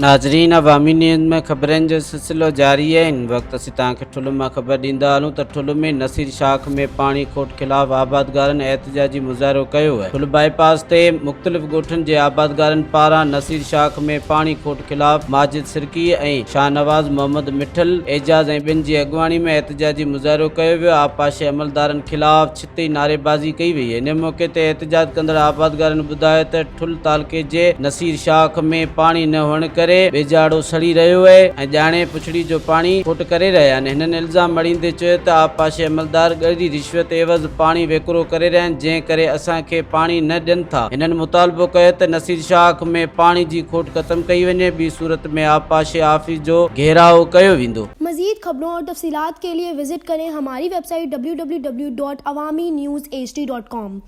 ناظرين عوامي نيوز ۾ خبرن جو سلسلو جاري آهي هن وقت اسين توهان کي ٺلهه مان خبر ڏيندا هلون ته ٺلهه ۾ نصير شاخ ۾ پاڻي کوٽ خلاف آبادگارن احتجاجي مظاهرو ڪيو آهي ٺلهه بائي پاس تي مختلف ڳوٺن جي آبادگارن پاران نصير شاخ ۾ پاڻي کوٽ خلاف ماجد سرڪي ۽ شاهنواز محمد مٺل اعجاز ۽ ٻين جي اڳواڻي ۾ احتجاجي مظاهرو ڪيو ويو آبپاشي عملدارن خلاف ڇتي نعريبازي ڪئي وئي. ان موقعي تي احتجاج ڪندڙ آبادگارن ٻڌايو ته ٺل تعلقي جي نصير شاخ ۾ پاڻي نه هئڻ ڪري ٻيجاڙو سڙي رهيو اهي ۽ ڄاڻي پڇڙي جو پاڻي کوٽ ڪري رهيا آهن. هنن الزام مڙهيندي چيو ته آبپاشي عملدار ڳري رشوت عيوض پاڻي وڪرو ڪري رهيا آهن جنهن ڪري اسان کي پاڻي نه ڏين ٿا. هنن مطالبو ڪيو ته نصير شاخ ۾ پاڻي جي کوٽ ختم ڪئي وڃي ٻي صورت ۾ آبپاشي آفيس جو گهيراء ڪيو ويندو. مزيد خبرون اور تفصيلات کے لئے وزٽ ڪرين ھماري website W W W dot Awami news H D dot com.